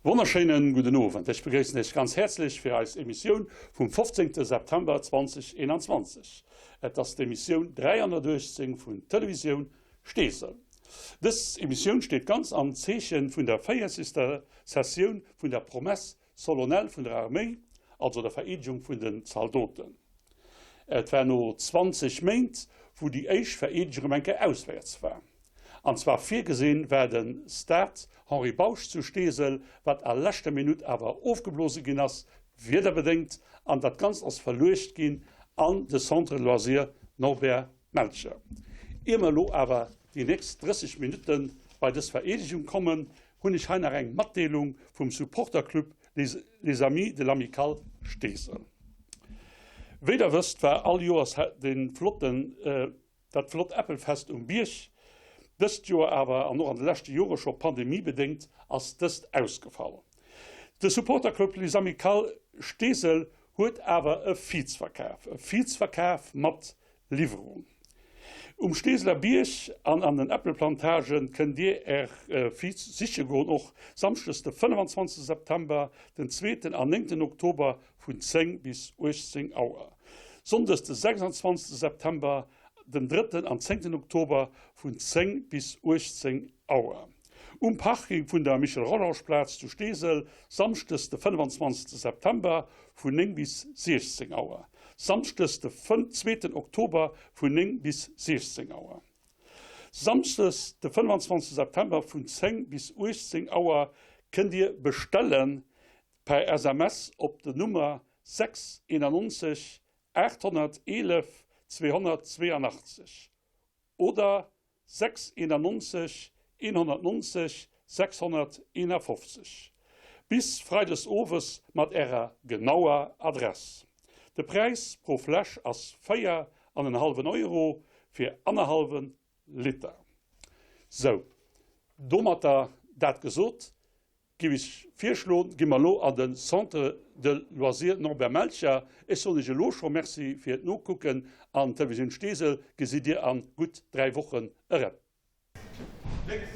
Wonnerschéinen gudden Owend. Ech begréissen Iech ganz häerzlech fir eis Emissioun vum 15 September 2021. Et ass d'Emissioun 318 vun Televisioun Steesel. Dës Emissioun steet ganz am Zeechen vun der 40. Sessioun vun der Promesse solennelle vun der Arméi, also der Vereedegung vun den Zaldoten. Et war no 20 Méint, wou déi éischt Vereedegung eng Kéier auswäerts war. An zwar virgesinn war de Stade Henri Bausch zu Steesel, wat a leschter Minutt awer ofgeblose ginn ass, wiederbedéngt, an dat Ganzt ass verluecht ginn an de Centre de loisirs Norbert Melcher. Ier mer elo awer déi nächst 30 Minutte bei dës Vereedegung kommen, hunn ech hei nach eng Matdeelung vum Supporterclub Les Amis de l'Amicale Steesel. Wéi der wësst war all Joers de flotten. Dat flott Äppelfest um Bierg, dëst Joer awer, an och an de leschte Jore scho pandemiebedéngt, ass dëst ausgefall. De Supporterclub Les Amicales Steesel huet awer e Viizverkaf, e Viizverkaf mat Liwwerung. Um Steeseler Bierg an an den Äppelplantagen kënnt Dir Är Viz siche goen, och Samschdes de 25 September, den zweeten an néngten Oktober vun 10 bis 18 Auer, Sonndes de 26 September, den drëtten an zéngten Oktober vun 10 bis 18 Auer um Parking vun der Michel-Rollange-Plaz zu Steesel, Samschdes de 25 September vun 9 bis 16 Auer, Samschdes de zweeten Oktober vun 9 bis 16 Auer. Samschdes de 25 September vun 10 bis 18 Auer kënnt Dir bestellen Per SMS op den Nummer 6 91 811 282 oder 6 91 190 651 bis Freides owes mat ärer genauer Adress. De Präis pro Fläsch ass 4 an en hallwen Euro fir annerhallwen Liter. Sou, domatter dat gesot, Giff ech virschloen, gi mer elo an den Centre de Loisirs Norbert Melcher. Ech soen iech elo scho Merci fir d'Nokucken an Televisioun Steesel gesitt dir an gutt 3 Wochen erem. Lénks,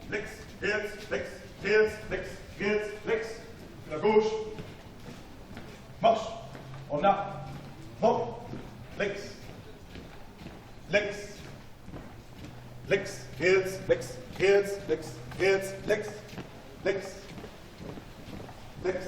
lénks, riets, lénks, riets, lénks, riets, lénks, vun der Gauche, Marsch, en avant, lénks, lénks, Lénks, riets, lénks, riets, lénks, riets, lénks, lénks, lénks.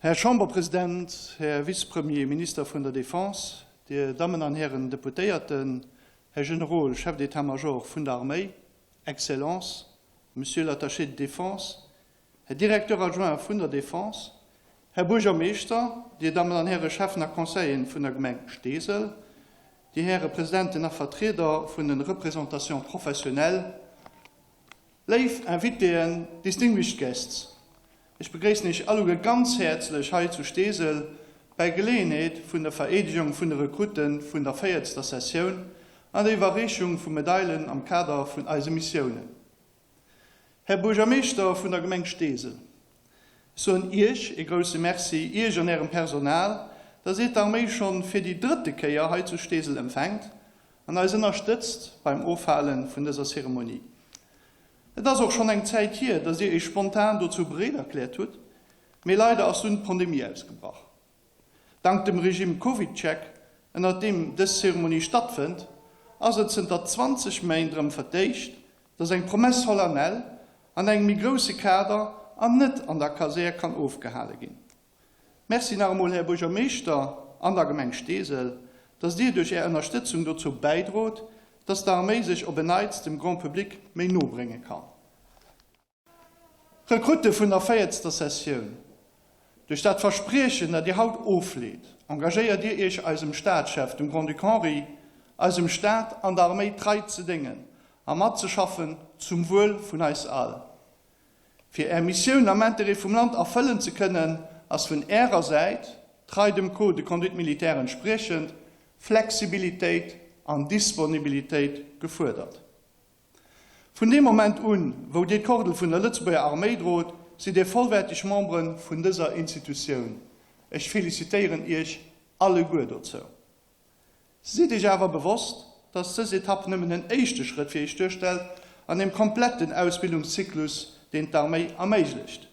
Här Chamberpresident, Här Vice-Premier, Minister vun der Defense, Dir Dammen an Hären Deputéierten, Här Generol, Chef d'état-major vun der Arméi, Excellence, Monsieur l'attaché de défense, Här Directeur adjoint vun der Defense, Här Buergermeeschter, Dir Dammen an Häre Schäffen a Conseilleren vun der Gemeng Steesel, Dir Häre Presidenten a Vertrieder vun den Représentations professionnelles, léif Invitéen, distinguished guests, ech begréissen Iech alleguer ganz häerzlech hei zu Steesel bäi Geleeënheet vun der Vereedegung vun de Rekrutte vun der véiertster Sessioun an der Iwwerreechung vu Medailen am Kader vun eise Missiounen. Här Buergermeeschter vun der Gemeng Steesel, ech soen Iech ee grousse Merci, Iech an Ärem Personal, dass Dir d'Arméi schonn fir déi drëtte Kéier hei zu Steesel empfänkt an eis ënnerstëtzt beim Ofhale vun dëser Zeremonie. Et ass och schonn eng Zäit hier, dass Dir Iech spontan dozou bereet erkläert hutt, mee leider ass dunn d'Pandemie ausgebrach. Dank dem Regime CovidCheck, ënnert deem dës Zeremonie stattfënnt, ass et zënter 20 Méint erëm fir d'éischt, dass eng Promesse solennelle an engem méi grousse Kader an net an der Kasär kann ofgehale ginn. Merci nach emol, Här Buergermeeschter an der Gemeng Steesel, dass Dir duerch Är Ënnerstëtzung dozou bäidrot, dass d'Arméi sech op en Neits dem Grand public méi no brénge kann. Rekrutte vun der véiertster Sessioun, Duerch dat Verspriechen, dat Dir haut ofleet, engagéiert Dir Iech eisem Staatschef, dem Grand-Duc Henri, eisem Staat an der Arméi trei ze déngen a matzeschaffen zum Wuel vun eis all. Fir Är Missioun am Interêt vum Land erfëllen ze kënnen, ass vun Ärer Säit, trei dem Code de conduite militaire entspriechend, Flexibilitéit an Disponibilitéit gefuerdert. Vun deem Moment un, wou Dir d'Kordel vun der Lëtzebuerger Arméi drot, sidd Dir vollwäerteg Membere vun dëser Institutioun. Ech felicitéieren Iech alleguer dozou. Sidd Iech awer bewosst, dass dës Etapp nëmmen en éischte Schrëtt fir Iech duerstellt an deem kompletten Ausbildungszyklus, deen d'Arméi erméiglecht.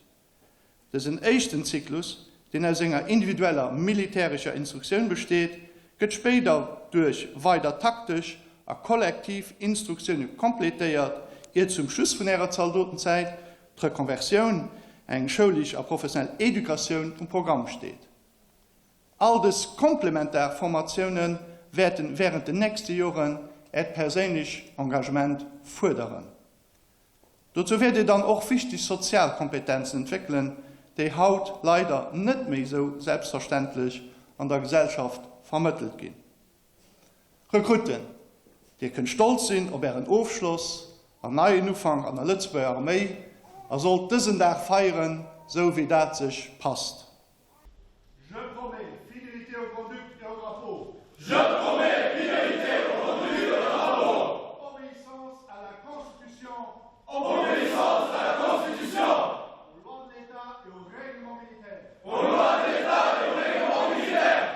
Dësen éischten Zyklus, deen aus enger individueller militärescher Instruktioun besteet, gëtt spéider duerch weider taktesch a kollektiv Instruktioune completéiert, ier zum Schluss vun Ärer Zaldotenzäit d'Rekonversioun, eng schoulesch a professionell Educatioun, um Programm steet. All dës komplementar Formatioune wäerten wärend den nächste Joren Äert perséinlech Engagement fuerderen. Dozou wäert Dir dann och wichteg sozial Kompetenzen entwéckelen, déi haut leider net méi esou selbstverständlech an der Gesellschaft vermëttelt ginn. Rekrutten, Dir kënnt stolz sinn op Ären Ofschloss an neien Ufank an der Lëtzebuerger Arméi a sollt dësen Dag feieren, sou wéi dat sech passt. Je promets fidélité au Grand-Duc et au drapeau. Je promets fidélité au Grand-Duc et au drapeau. Obéissance à la Constitution. Obéissance à la Constitution. Aux lois de l'État et au règlement militaire. Aux lois de l'État et au règlement militaire.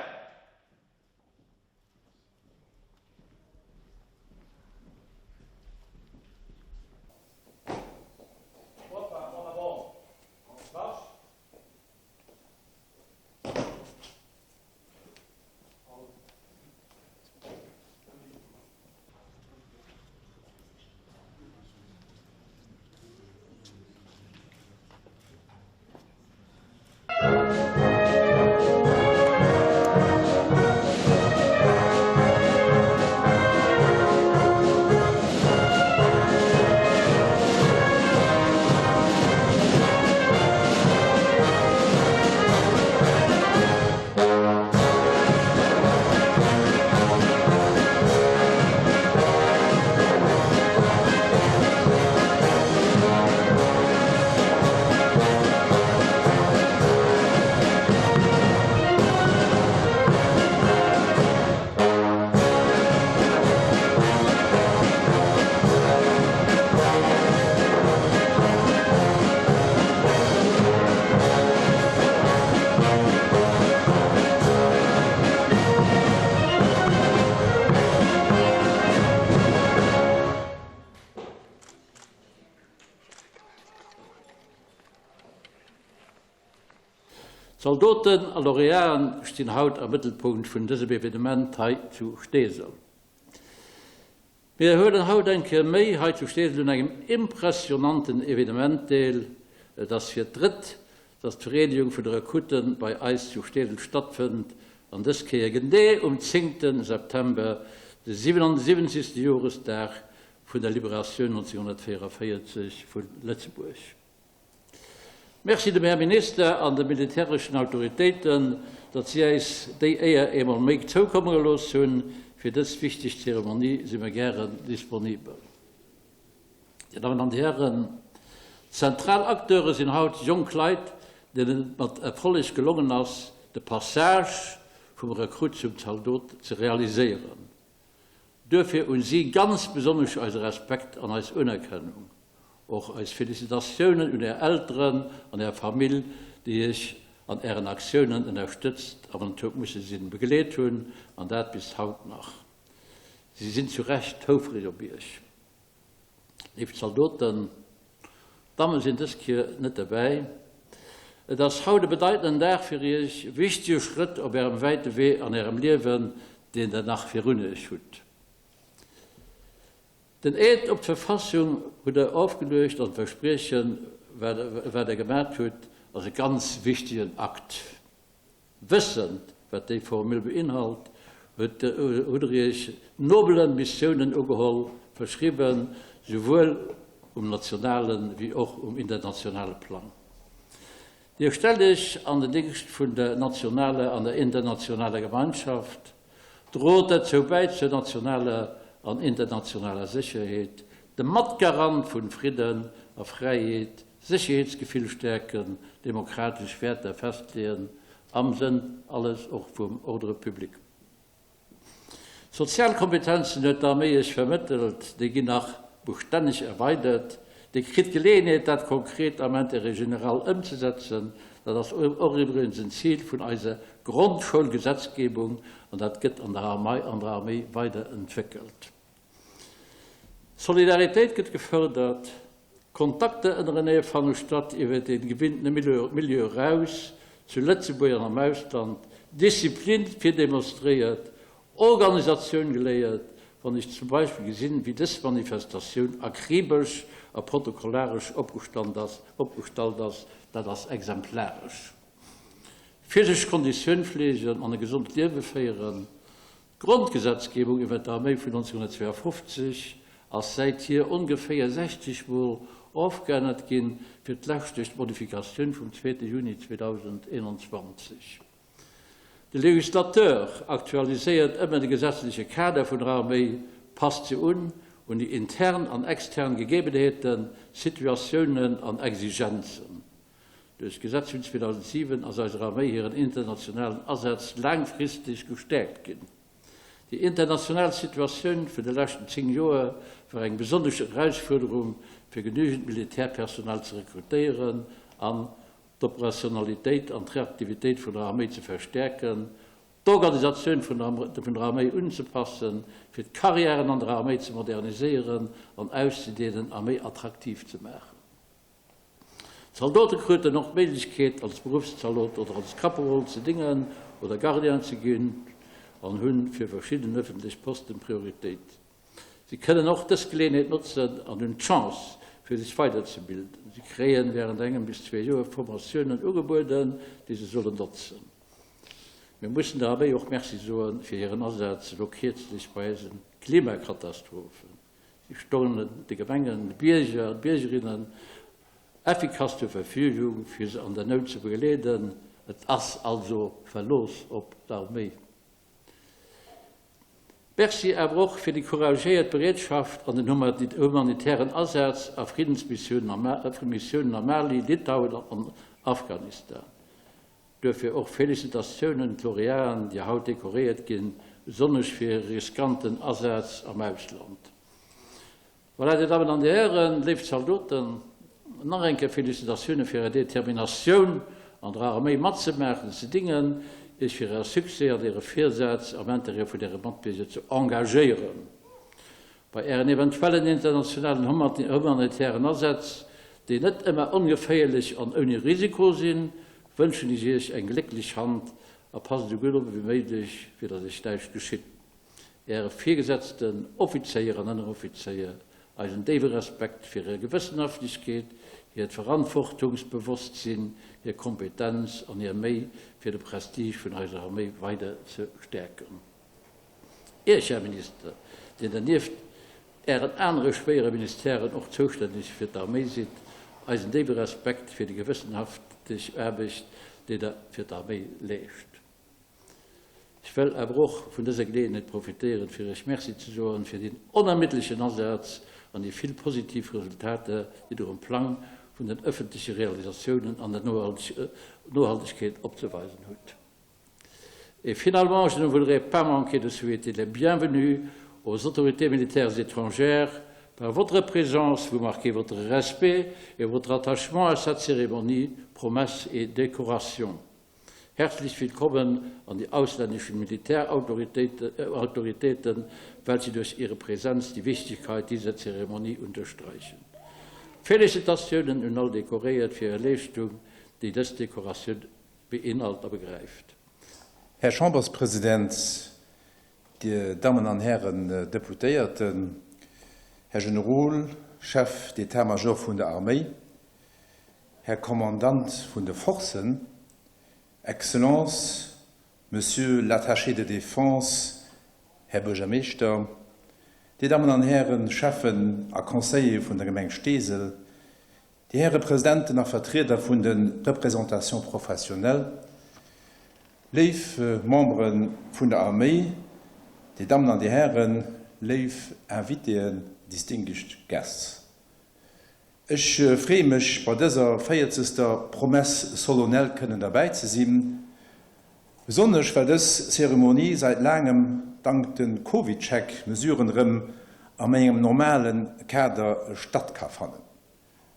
Zaldoten a Lauréaten stinn haut am Mëttelpunkt vun dësem Evenement hei zu Steesel. Mir huelen haut eng Kéier méi hei zu Steesel un engem impressionanten Evenement deel. Et ass fir d'drëtt. Dass d'Vereedegung vun de Rekrutten bei eis zu Steesel stattfënnt an dës Kéier genee um zéngten September, de 77. Joresdag vun der Liberatioun 1944 vu Lëtzebuerg. Merci dem Här Minister an de militäreschen Autoritéiten, datt si äis déi Éier eemol méi zoukomme gelooss hunn. Fir dës wichteg Zeremonie si mir gären disponibel. Dir Dammen an Dir Hären, zentral Acteure sinn haut jonk Leit, deenen et mat Erfolleg gelongen ass, de Passage vum Rekrutt zum Zaldot ze realiséieren. Duerfir un si ganz besonnesch eise Respekt an eis Unerkennung. Och eis Felicitatiounen un Är Elteren an Är Famill, déi Iech an Ären Aktiounen ënnerstëtzt a wann et huet musse sinn, begleet hunn, an dat bis haut nach. Si sinn zu Recht houfreg op Iech. Léif Zaldoten, d'Damme sinn dës Kier net derbäi. Et ass haut e bedeitenden Dag fir Iech, e wichtege Schrëtt op Ärem wäite Wee an Ärem Liewen, deen Der nach virun Iech hutt. Den Eed op d'Verfassung hutt Der ofgeluecht an d'Verspriechen, wat Der gemat hutt, ass e ganz wichtegen Akt. Wëssend, wat déi Formule beinhalt, hutt Der Iech nobele Missiounen ugeholl, verschriwwen, souwuel um nationale wéi och um internationale Plang. Dir stellt Iech an den Dingscht vun der nationaler an der internationaler Gemeinschaft, drot derzou bäi zur nationaler an internationaler Sécherheet, de Matgarant vun Fridden a Fräiheet, Sécherheetsgefill stäerken, demokratesch Wäerter festleeën, am Sënn alles och vum Ordre public. Sozial Kompetenzen huet d'Arméi Iech vermëttelt, déi ginn nach bestänneg erweidert. Dir kritt d'Geleeënheet, dat konkret am Intérêt général ëmzesetzen. Dat ass och iwwregens en Zil vun eiser Grondschoulgesetzgebung an dat gëtt an der Arméi weider entwéckelt. Solidaritéit gëtt gefërdert, Kontakter ënnerenee fanne statt iwwer dee gewinntene Milieu eraus, zu Lëtzebuerg an am Ausland, Disziplin virdemonstréiert, Organisatioun geléiert, wann ech zum Beispill gesinn, wéi dës Manifestatioun akribesch a protokollaresch opgestallt ass, dat ass exemplaresch. Physesch Konditioun fleegen an e gesond Liewe féieren, D'Grondgesetzgebung iwwer d'Arméi vun 1952 ass säithier ongeféier 60 Mol ofgeännert ginn, fir d'lescht duerch d'Modifikatioun vum zweete Juni 2021. De Legislateur aktualiséiert ëmmer de gesetzleche Kader vun der Arméi, passt se un un déi intern an extern Gegebenheeten, Situatiounen an Exigenzen. Duerch d'Gesetz vun 2007 ass eiser Arméi hiren internationalen Asaz laangfristeg gestäerkt ginn. Déi international Situatioun vun de leschten 10 Joer war eng besonnesch Erausfuerderung, fir genügend Militärpersonal ze rekrutéieren an d'Operationalitéit an d'Reaktivitéit vun der Arméi ze verstäerken, d'Organisatioun vun der Arméi unzepassen, fir d'Karriären an der Arméi ze moderniséieren an auszedeenen a méi attraktiv ze maachen. D'Zaldote kruten och d'Méiglechkeet, als Beruffszaldot oder als Kaporol ze dingen oder Gardien ze ginn an hunn fir verschidden ëffentlech Posten Prioritéit. Si kënnen och dës Geleeënheet notzen an hunn d'Chance, fir sech weiderzebilden. Si kréien wärend engem bis zwee Joer Formatiounen ugebueden, déi se sollen notzen. Mir mussen der Arméi och Merci soen fir hiren Asaz elo kierzlech bei eisen Klimakatastrophen. Si stoungen de Gemengen, de Bierger an Biergerinnen effikass zur Verfügung, fir se an der Nout ze begleeden. Et ass also Verlooss op d'Arméi. Merci awer och fir déi couragéiert Bereetschaft an den humanitären Asaz a Friddensmissiounen am Mali, Litauen an Afghanistan. Duerfir och Félicitatiounen d'Lauréaten, déi haut dekoréiert ginn, besonnesch fir hire riskanten Asaz am Ausland. Voilà, Dir Dammen an Dir Hären, léif Zaldoten, nach eng Kéier Félicitatiounen fir Är Determinatioun, an der Arméi matzemaachen, ze dingen, Iech fir Äre Succès an Äre Virsaz am Intérêt vun Äre Matbierger ze engagéieren. Bei Ären eventuellen internationalen humanitären Asätz, déi net ëmmer ongeféierlech an ouni Risiko sinn, wënschen ech Iech eng glécklech Hand a passt esou gutt op ewéi méiglech, fir datt Iech näischt geschitt. Äre Virgesetzten, Offizéier an Ënneroffizéier. Eisen déiwe Respekt fir hir Gewëssenhaftegkeet, hiert Verantwortungsbewosstsinn, hir Kompetenz an hir Méi, fir de Prestige vun eiser Arméi weider ze stäerken. Iech, Här Minister, deen Der nieft Ären anere schwéiere Ministèren och zoustänneg fir d'Arméi sidd, eisen déiwe Respekt fir déi gewëssenhafteg Aarbecht, déi Der fir d'Arméi leescht. Ech wëll awer och vun dëser Geleeënheet profitéieren, fir Iech Merci ze soen fir deen onermiddlechen Asaz an déi vill positiv Resultater, déi Der um Plang vun den ëffentleche Realisatiounen an der Nohaltegkeet opzeweisen hutt. Et finalement, je ne voudrais pas manquer de souhaiter la bienvenue aux autorités militaires étrangères. Par votre présence, vous marquez votre respect et votre attachement à cette cérémonie, promesse et décoration. Herzlich willkommen an die ausländischen Militärautoritäten, weil sie durch ihre Präsenz die Wichtigkeit dieser Zeremonie unterstreichen. Félicitatiounen un all Dekoréiert fir hir Leeschtung, déi dës Dekoratioun beinhalt a begräift. Här Chamberspresident, Dir Dammen an Hären Deputéierten, Här Generol, Chef d'état-major vun der Arméi, Här Kommandant vun de Forcen, Excellence, Monsieur l'attaché de défense, Här Buergermeeschter, Dir Dammen an Hären Schäffen a Conseiller vun der Gemeng Steesel, Dir Häre Presidenten a Vertrieder vun de Représentations professionnelles, léif Membere vun der Arméi, Dir Dammen an Dir Hären, léif Invitéen, distinguished guests. Ech freeë mech, bei dëser véierzegster Promesse solennelle kënnen derbäi ze sinn, besonnesch well dës Zeremonie säit laangem dank de CovidCheck-Mesuren erëm a méi engem normale Kader statt ka fannen.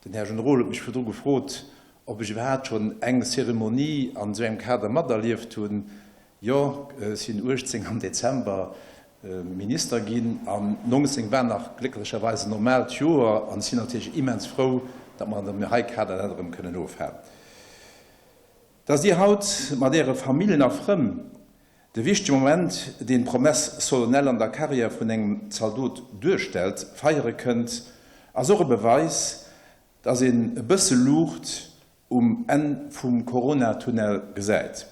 Den Här Generol huet mech virdru gefrot, ob ech iwwerhaapt schonn eng Zeremonie an esou engem Kader materlieft hunn. Jo, ech sinn 18 am Dezember Minister ginn an 19 war nach glécklecherweis en normaalt Joer an ech sinn natierlech immens frou, datt mer an dem hei Kader dat erëm kënnen ofhalen. Datt Dir haut mat Äre Familljen a Frënn de wichtege Moment, deen d'Promesse solennelle an der Carrière vun engem Zaldot duerstellt, feiere kënnt, ass och e Beweis, datt een e bësse Luucht um Enn vum Corona-Tunnel gesäit.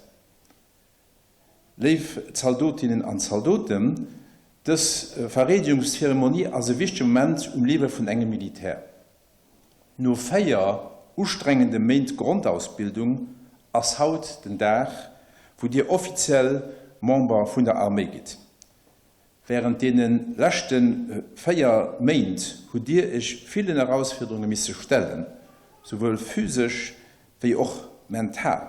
Léif Zaldotinnen an Zaldoten, dës Vereedegungszeremonie ass e wichtege Moment um Liewe vun engem Militär. No 4 ustrengende Méint Grondausbildung ass haut den Dag, wou Dir offiziell Member vun der Arméi gitt. Wärend deene leschte 4 Méint hutt Dir Iech villen Erausfuerderunge misse stellen, souwuel physesch wéi och mental.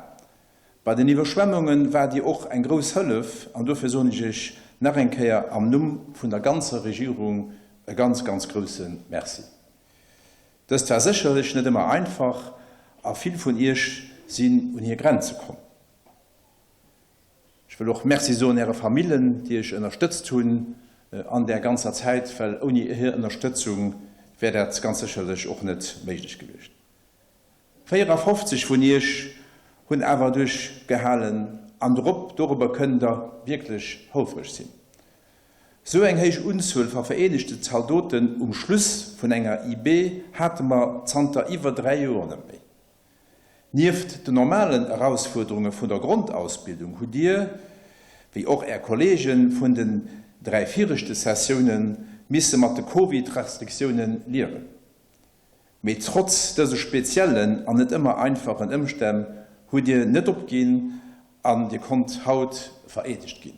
Bei den Iwwerschwemmunge waart Dir och eng grouss Hëllef an dofir soen ech Iech nach eng Kéier am Numm vun der ganzer Regierung e ganz, ganz grousse Merci. Dëst war sécherlech net ëmmer einfach a vill vun Iech sinn un hir Grenze komm. Ech wëll och Merci soen Äre Famillen, déi Iech ënnerstëtzt hunn an där ganzer Zäit, well ouni hir Ënnerstëtzung wär dat ganz sécherlech och net méiglech gewiescht. 54 vun iech hunn awer duerchgehalen an drop, dorobber kënnt der wierklech houfreg sinn. Sou eng héich Unzuel va vereedegte Zaldoten um Schluss vun enger IB hate mer zanter iwwer 3 Joer net méi. Nieft den normalen Erausfuerderunge vun der Grondausbildung hutt Dir, wéi och Är Kollege vun den 3 viregte Sessiounen, misse mat de Covid-Restriktiounen liewen. Mee trotz dëse speziellen an net ëmmer einfachen Ëmstänn hutt Dir net opginn an Dir konnt haut vereedegt ginn.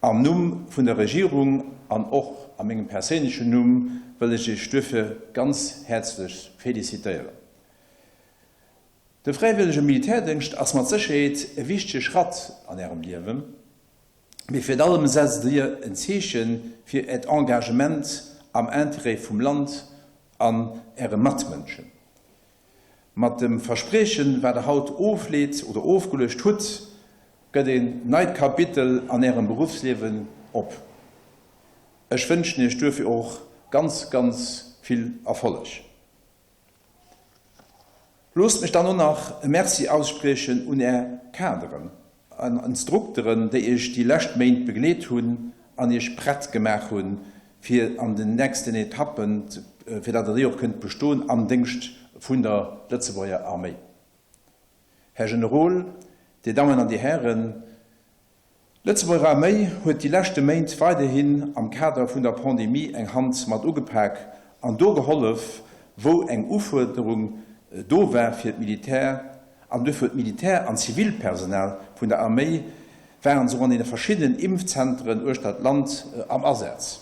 Am Numm vun der Regierung an och a mengem perséinlechen Numm wëll ech Iech duerfir ganz häerzlech felicitéieren. De fräiwëllege Militärdéngscht ass mat Sécherheet e wichtege Schratt an Ärem Liewen. Mee virun allem setzt Dir en Zeeche fir Äert Engagement am Interêt vum Land an Äre Matmënschen. Mat dem Verspriechen, wat Der haut ofleet oder ofgeluecht hutt, gëtt een neit Kapitel an Ärem Beruffsliewen op. Ech wënschen Iech duerfir och ganz, ganz vill Erfolleg. Loosst mech dann och nach e Merci ausspriechen un Är Kaderen an Instrukteren, déi Iech déi lescht Méint begleet hunn an Iech prett gemaach hunn, fir an den nächsten Etappen, fir datt Der déi och kënnt bestoen am Déngscht vun der Lëtzebuerger Arméi. Här Generol, Dir Dammen an Dir Hären, d'Lëtzebuerger Arméi huet déi leschte Méint weiderhin am Kader vun der Pandemie eng Hand mat ugepak an do gehollef, wou eng Ufuerderung do war fir d'Militär an duerfir d'Militär an Zivilpersonal vun der Arméi waren se och an deene verschiddenen Impfzenteren uechter d'Land am Asaz.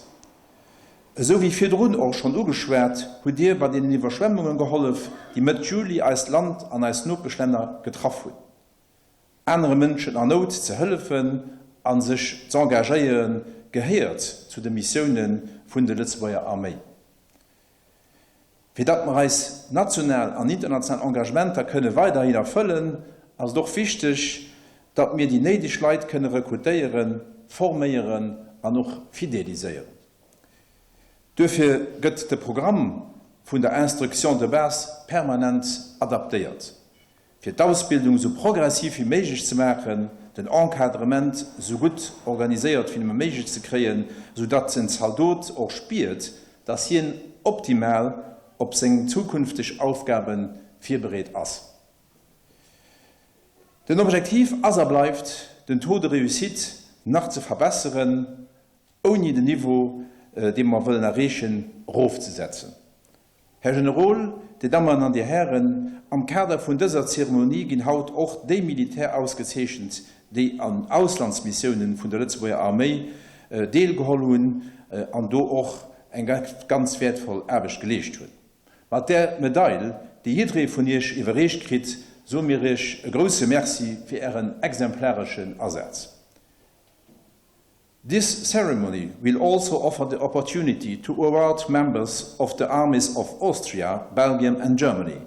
Esou wéi virdrun och schonn ugeschwat, hutt Dir bei deenen Iwwerschwemmungen gehollef, déi Mëtt Juli eist Land an eis Nopeschlänner getraff hunn. Anere Mënschen an Nout ze hëllefen a sech z'engagéieren, gehéiert zu de Missioune vun de Lëtzebuerger Arméi. Fir datt mer eis national an international Engagementer kënne weiderhin erfëllen, ass et och wichteg, datt mir déi néideg Leit kënne rekrutéieren, forméieren an och fideliséieren. Duerfir gëtt de Programm vun der Instruction de base permanent adaptéiert. Fir d'Ausbildung esou progressiv wéi méiglech ze maachen, den Encadrement esou gutt organiséiert wéi nëmme méiglech ze kréien, esou datt den Zaldot och spiert, datt hien optimal op seng zukünfteg Aufgabe virbereet ass. Den Objektiv ass a bleift, den Taux de réussite nach ze verbesseren, ouni den Niveau, dee mer wëllen erreechen, erofzesetzen. Här Generol, Dir Dammen an Dir Hären, am Kader vun dëser Zeremonie ginn haut och déi Militär ausgezeechent, déi an Auslandsmissiounen vun der Lëtzebuerger Arméi deelgeholl hunn an do och eng ganz wäertvoll Aarbecht geleescht hunn. Mat där Medail, déi jidderee vun Iech iwwerreecht kritt, soe mir Iech e grousse Merci fir Ären exemplareschen Asaz. This ceremony will also offer the opportunity to award members of the armies of Austria, Belgium and Germany,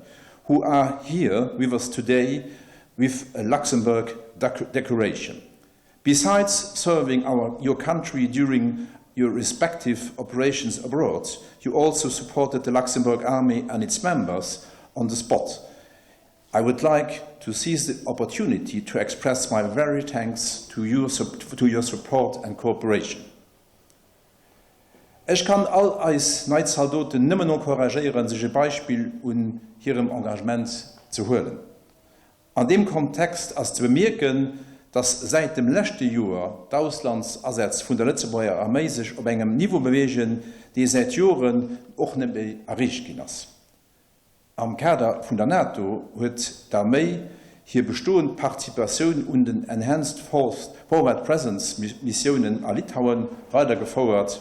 who are here with us today with a Luxembourg decoration. Besides serving our, your country during your respective operations abroad, you also supported the Luxembourg Army and its members on the spot. I would like to seize the opportunity to express my very thanks to your, to your support and cooperation. Ech kann all eis nei Zaldoten nëmmen encouragéieren, sech e Beispill un hirem Engagement ze huelen. An deem Kontext ass ze bemierken, dass säit dem leschte Joer d'Auslandsasätz vun der Lëtzebuerger Arméi sech op engem Niveau beweegen, dee säit Joren och net méi erreecht ginn ass. Am Kader vun der NATO huet d'Arméi hir bestoend Participatioun un den Enhanced Forward Presence Missiounen a Litauen weidergefouert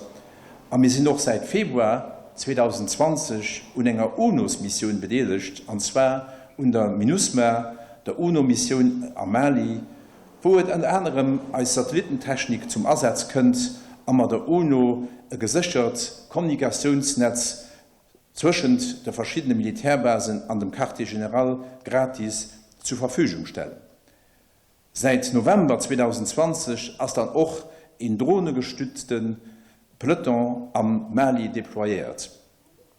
a mir sinn och säit Februar 2020 un enger UNOS-Missioun bedeelegt, an zwar un der Minusma, der UNO-Missioun am Mali, wou et ënner anerem eis Satellitentechnik zum Asaz kënnt a mer der UNO e geséchert Kommunikatiounsnetz zwëschent de verschiddene Militärbasen an dem Quartier général gratis zur Verfügung stellen. Säit November 2020 ass dann och een dronegestützte Peloton am Mali deployéiert,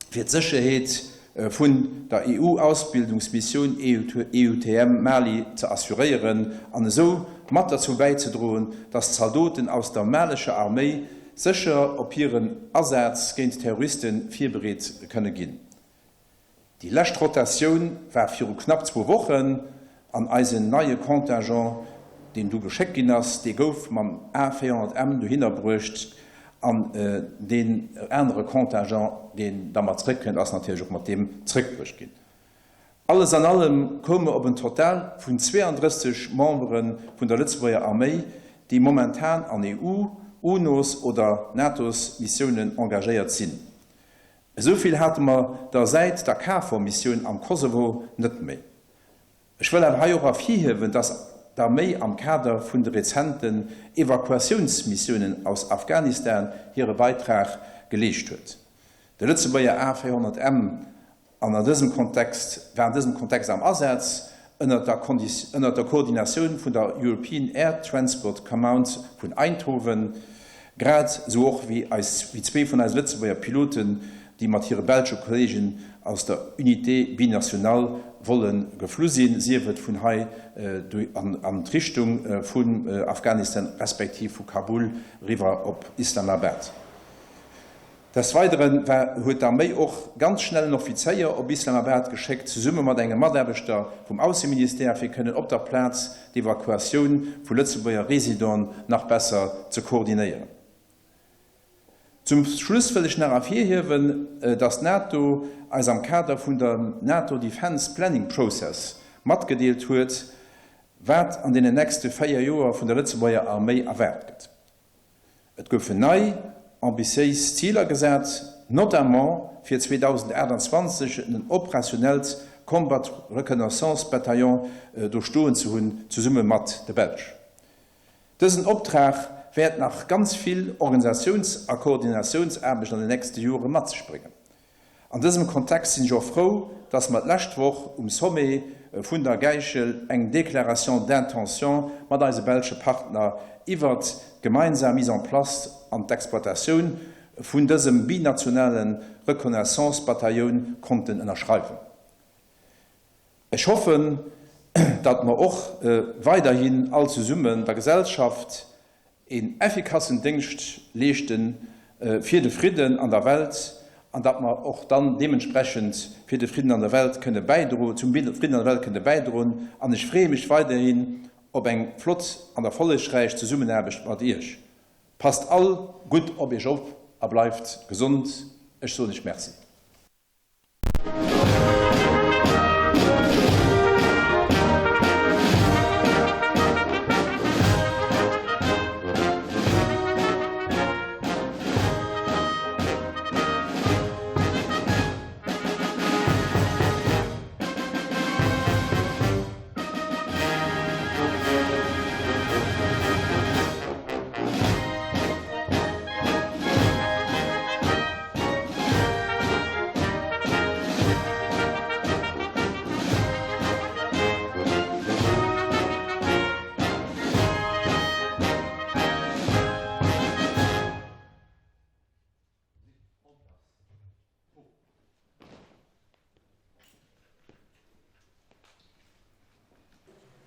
fir d'Sécherheet vun der EU-Ausbildungsmissioun EUTM Mali ze assuréieren an esou mat derzou bäizedroen, datt d'Zaldoten aus der malescher Arméi sécher op hiren Asaz géint Terroriste virbereet kënne ginn. Déi lescht Rotatioun war viru knapp zwou Wochen an eisen neie Contingent, deen du geschéckt ginn ass, dee gouf mam A 400 M dohinner bruecht an deen anere Contingent, deen da mat zréckkënnt, ass natierlech och mat deem zréckbruecht ginn. Alles an allem koume op en Total vun 32 Membere vun der Lëtzebuerger Arméi, déi momentan an EU-, UNOS oder NATOs-Missiounen engagéiert sinn. Esou vill hate mer der säit der KFOR-Missioun am Kosovo net méi. Ech wëll awer hei och ervirhiewen, dass d'Arméi am Kader vun de rezenten Evakuatiounsmissiounen aus Afghanistan hire Beitrag geleescht huet. De Lëtzebuerger A 400 M an an dësem Kontext war an dësem Kontext am Asaz ënnert der ënnert der Koordinatioun vun der European Air Transport Command vun Eindhoven, grad esou och wéi eis wéi zwee vun eise Lëtzebuerger Piloten, déi mat hire belsche Kollegen aus der Unité binationale Volle geflu sinn, sief et vun hei an an d'Richtung vun Afghanistan respektiv vu Kabul eriwwer op Islamabad. Des Weidere war huet d'Arméi och ganz schnell en Offizéier op Islamabad geschéckt, zesumme mat engem Mataarbechter vum Ausseministère, fir kënnen op der Plaz d'Evakuatioun vu Lëtzebuerger Residenten nach besser ze koordinéieren. Zum Schluss wëll ech nach ervirhiewen, dass d'NATO eis am Kader vun der NATO Defence Planning Process matgedeelt huet, wat an deenen nächste 4 Joer vun der Lëtzebuerger Arméi erwaart gëtt. Et goufen nei ambitiéis Ziler gesat, notamment fir 2028 en operationellt Combat Reconnaissance Bataillon do stoen ze hunn, zesumme mat de Belsch. Dësen Optrag wäert nach ganz vill Organisatiouns a Koordinatiounsaarbecht an den nächste Jore mat sech bréngen. An dësem Kontext sinn ech och frou, dass mer d'lescht Woch um Sommet vun der Gäichel eng Déclaration d'intention mat eise belsche Partner iwwert d'gemeinsam Mise en place an d'Exploitatioun vun dësem binationale Reconnaissance-Batailloun konnten ënnerschreiwen. Ech hoffen, datt mer och weiderhin all zesummen der Gesellschaft een effikassen Déngscht leeschte fir de Fridden an der Welt an datt mer och dann deementsprechend fir de Fridden an der Welt kënne bäidro zum Fridden an der Welt kënne bäidroen. An ech freeë mech weiderhin op eng flott an erfollegräich Zesummenaarbecht mat Iech. Passt all gutt op Iech op a bleift gesond. Ech soen Iech Merci.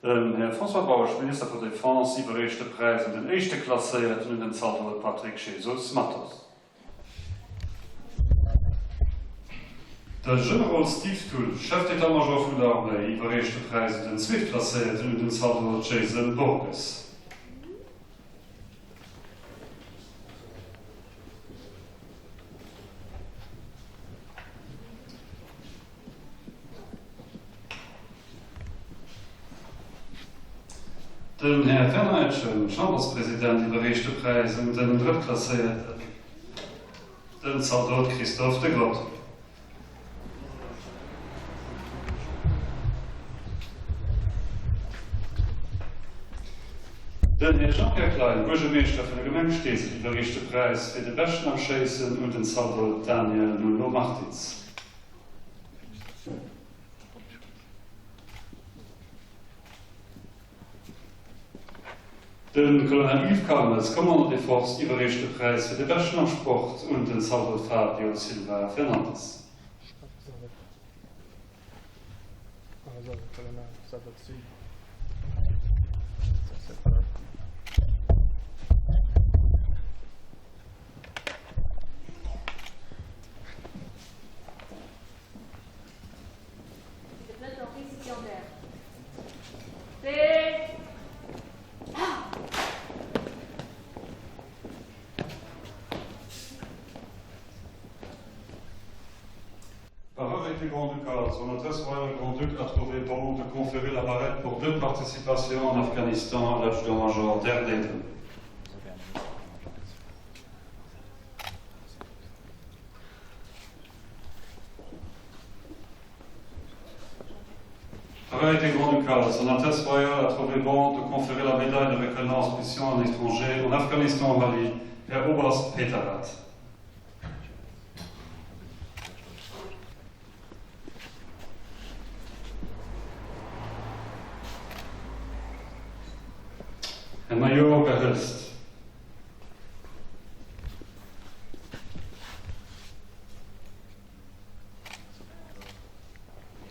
Den Här François Bausch, Minister vun Defense, iwwerreecht de Präis un den éischte Klasséierten, un den Zaldot Patrick Jesus Matos. De Generol Steve Thull, Chef d'état-major vun der Arméi, iwwerreecht de Präis un den Zweetklasséierten, un den Zaldot Jason Borges. Den Här Fernand Etgen, Chamberspresident, iwwerreecht de Präis un den Drëttklasséierten, den Zaldot Christophe de Grodt. Den Här Jean-Pierre Klein, Buergermeeschter vun der Gemeng Steesel, iwwerreecht de Präis fir de Beschten am Schéissen un den Zaldot Daniel Nuno Martins. De Colonel Yves Calmes, Commandant des Forces, iwwerreecht de Präis fir de Beschten am Sport un den Zaldot Fabio Silva Fernandes. Par arrêté grand-ducal, son Altesse Royale Grand-Duc a trouvé bon de conférer la barrette pour deux participations en Afghanistan à l'adjudant-major Derdeden. Par arrêté grand-ducal, son Altesse Royale a trouvé bon de conférer la médaille de reconnaissance mission en étranger en Afghanistan au Mali, Herr Oberst Peter Rath. Herr Major Verhulst.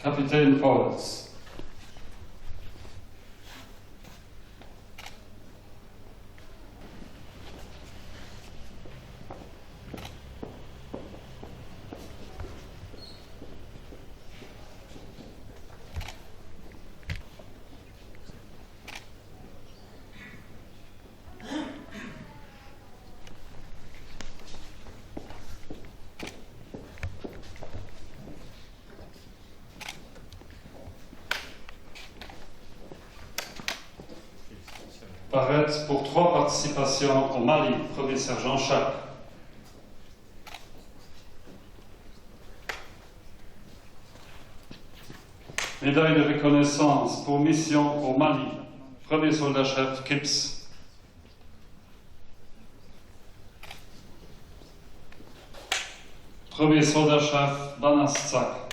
Kapitän Pauls. Barrette pour trois participations au Mali, premier sergent Schack. Médaille de reconnaissance pour mission au Mali, premier soldat-chef Kips. Premier soldat-chef Banaszak.